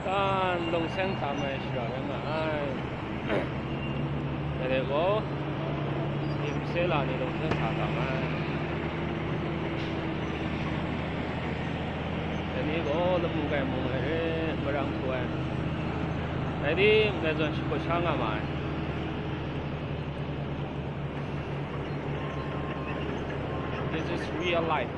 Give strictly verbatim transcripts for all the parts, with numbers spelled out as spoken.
Tan lungseng tam ai shara rai nga ai. Dai gaw, Yemsela ni lungseng sa tam ai. Dai ni gaw lamu gai mung ai re, marang htu ai. Dai ni ndai zawn shakut sha nga ma ai. This is real life.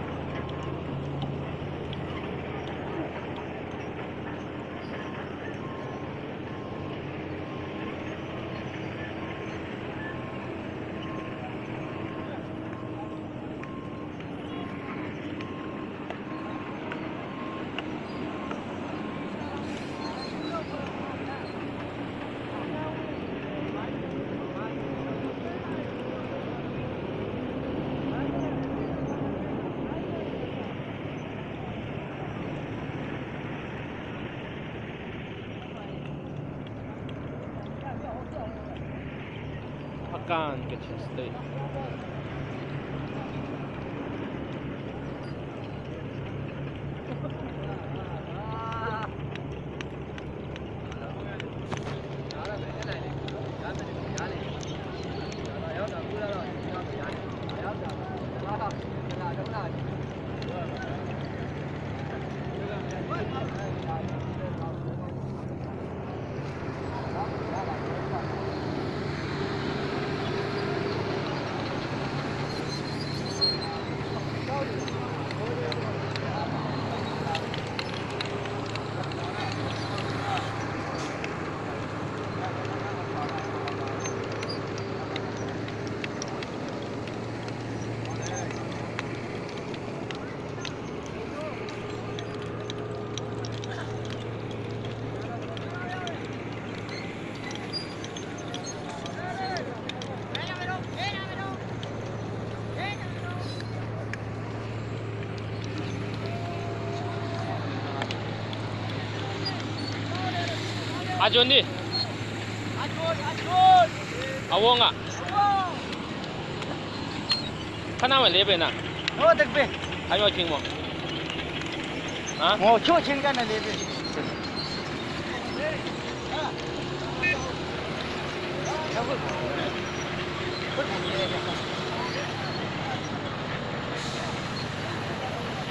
Akan Kachin State. Ajun ni. Awong a. Hpa na ma le pe na? Ngo tek pe. Ai mo king mo. Ha? Ngo cho ching kan na le pe.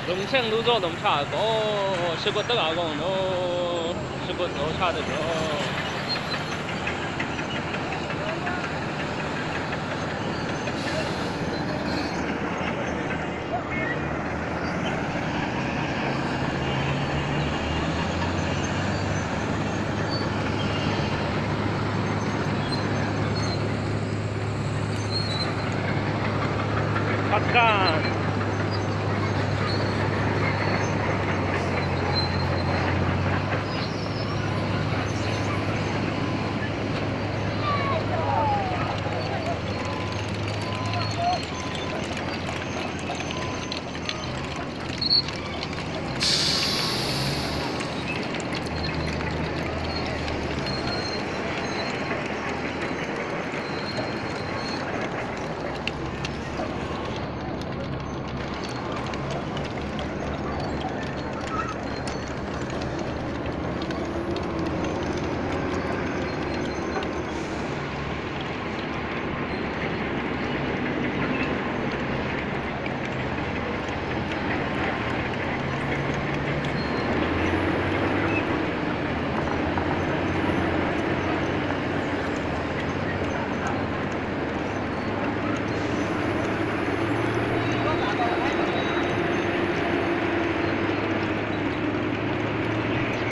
Lungseng lu zaw lum sha gaw, shakut daga gaw no, shakut zaw sha de gaw. Pakan.